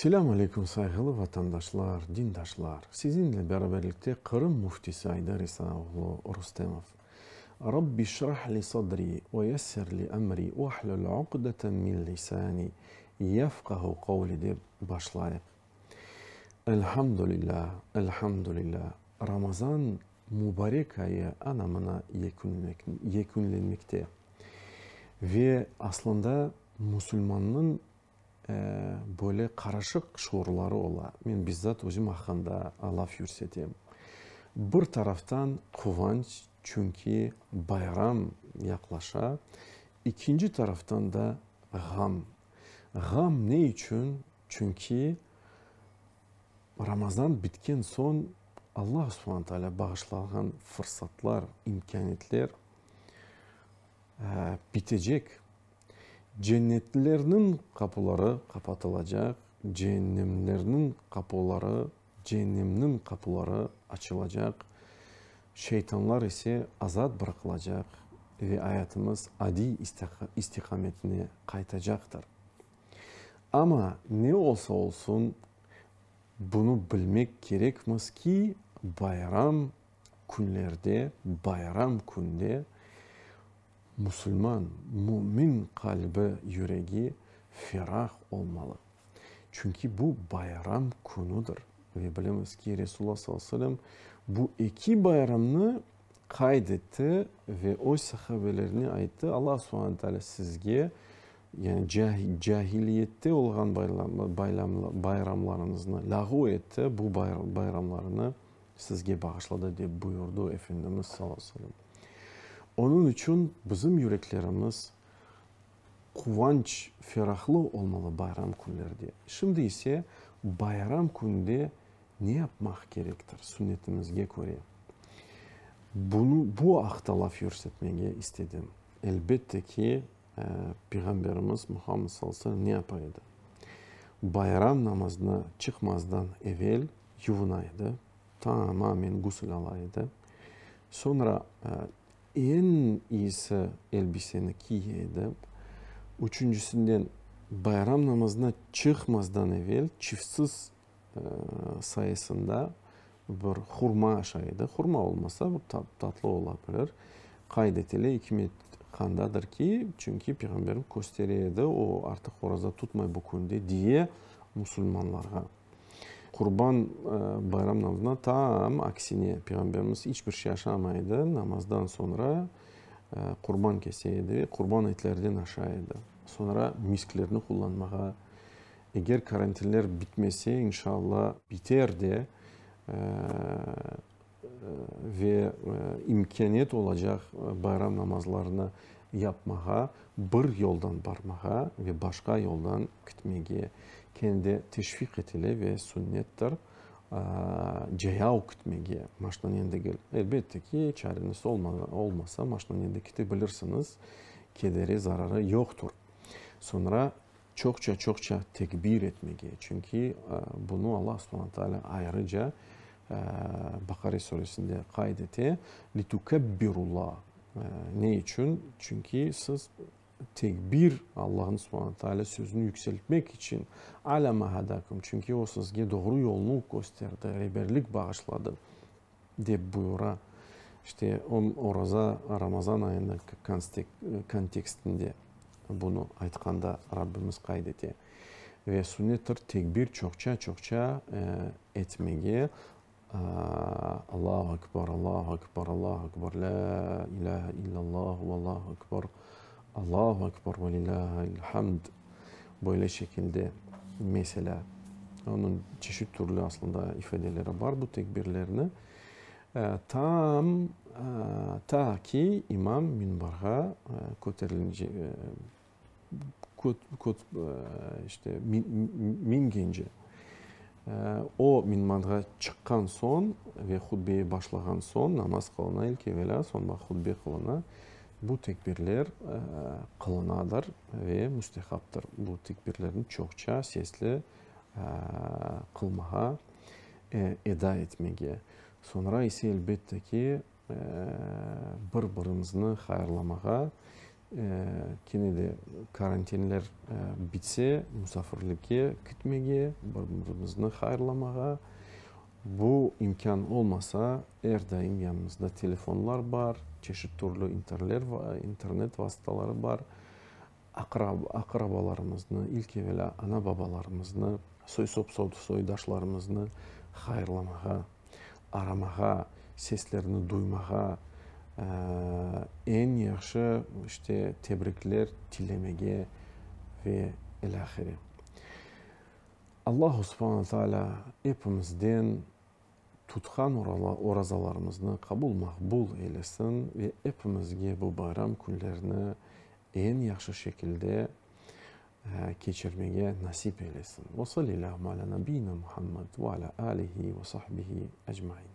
Selâm aleyküm sayğılı vatandaşlar, dindaşlar! Siziñle beraberlikte Qırım Müftisi Aydar İsa oğlu Rustemov. Rabbi şrah li sadri ve yessir li emri vahlul uqdeten min lisani yefqahu qavli dep başlayıq. Elhamdülillah, elhamdülillah, Ramazan mübarek ayı ana mına yekünlenmekte. Ve aslında musulmannıñ böyle qarışıq şuurları ola. Men bizzat özüm aqqında laf yürsetem. Bir taraftan quvanç, çünki bayram yaqlaşa, ikinci taraftan da ğam. Ğam ne içün? Çünki Ramazan bitken soñ Allah subhane taalâ bağışlağan fırsatlar, imkâniyetler bitecek. Cennetlerniñ qapuları qapatılacaq, ceennemlerniñ qapuları, ceennemniñ qapuları açılacaq, şeytanlar ise azat bıraqılacaq ve ayatımız adiy istiqametine qaytacaqtır. Amma ne olsa olsun, bunı bilmek kerekmiz ki, bayram künlerde, bayram künde Musulman, mümin qalbi, yüregi ferah olmalı. Çünki bu bayram künüdir. Ve bilemiz ki, Resulullah sallallahu aleyhi ve sellem bu eki bayramnı qayd etti ve öz sahabelerine ayttı, Allah subhane teala sizge, yani cahiliyette olğan bayramlarıñıznı lâğu etti, bu bayramlarını sizge bağışladı, dep buyurdı Efendimiz sallallahu aleyhi ve sellem. Onıñ içün bizim yüreklerimiz quvanç, ferahlı olmalı bayram künlerde. Şimdi ise bayram künde ne yapmaq kerektir sünnetimizge köre? Bunı, bu aqta laf yürsetmege istedim. Elbette ki, Peyğamberimiz Muhammed sallallahu aleyhi ve sellem ne yapa edi? Bayram namazına çıqmazdan evel yuvuna edi, tamamen gusül ala edi. Soñra eñ iyisi elbiseni kiye edi. Üçüncisinden, bayram namazına çıqmazdan evel çiftsiz sayısında bir hurma aşay edi. Hurma olmasa, bir tatlı ola bilir. Qayd etile, ikmet qandadır ki, çünki Peyğamberim köstere edi, o artıq oraza tutmay bu künde diye musulmanlarğa. Qurban bayram namazına tam aksine, Peyğamberimiz iç bir şey aşamay edi, namazdan soñra qurban kese edi ve qurban etlerden aşay edi. Soñra misklerni qullanmağa, eger karantinler bitmese, inşalla, biter de, ve imkâniyet olacaq bayram namazlarını yapmağa, bir yoldan barmağa ve başqa yoldan kitmege kene de teşviq etile ve sünnettir cayav kitmege, maşinanen degil. Elbette ki, çareñiz olmasa, maşinanen de kite bilirsiñiz, kederi, zararı yoqtur. Soñra çoqça-çoqça tekbir etmege, çünki bunı Allah subhane taalâ ayrıca Baqare suresinde qayd ete, Litukebbirulla, ne içün? Çünki siz tekbir, Allahnıñ subhane taalâ sözüni yükseltmek içün, alâ ma hadâkum, çünki O sizge doğru yolnu kösterdi, reberlik bağışladı, dep buyura. İşte, oraza, Ramazan ayınıñ kontekstinde bunı aytqanda Rabbimiz qayd ete. Ve sünnettir tekbir çoqça-çoqça etmege, Allahu ekber, Allahu ekber, Allahu ekber, lâ ilâhe illallah, vallahu ekber, Allahu ekber ve lillâhil hamd. Böyle şekilde, meselâ, onıñ çeşit türlü aslında ifadeleri bar bu tekbirlerni. Tam ta ki imam minbarğa köterilince, işte, mingence. O minbarğa çıqqan soñ ve hutbeye başlağan soñ namaz qılına ilk evelâ, soñra hutbe qılına. Bu tekbirler qılınadır ve müstehaptır. Bu tekbirlerni çoqça sesli qılmağa, eda etmege. Soñra ise, elbette ki, bir-birimizni hayırlamağa. Kene de karantinler bitse, musafirlikke ketmege, bir-birimizni hayırlamağa. Bu imkân olmasa, er daim yanımızda telefonlar bar, çeşit türlü internet vastaları bar. Aqrabalarımıznı, ilk evelâ ana-babalarımıznı, soy-sop, soydaşlarımıznı hayırlamağa, aramağa, seslerini duymağa, eñ yahşı, işte, tebrikler tilemege ve ilâhre. Allahu subhane taalâ epimizden tutqan orazalarımıznı qabul-maqbul eylesin ve epimizge bu bayram künlerini eñ yahşı şekilde keçirmege nasip eylesin. Ve sallillâhu alâ nabiyina Muhammed ve alâ âlihi ve sahbihi ecmain.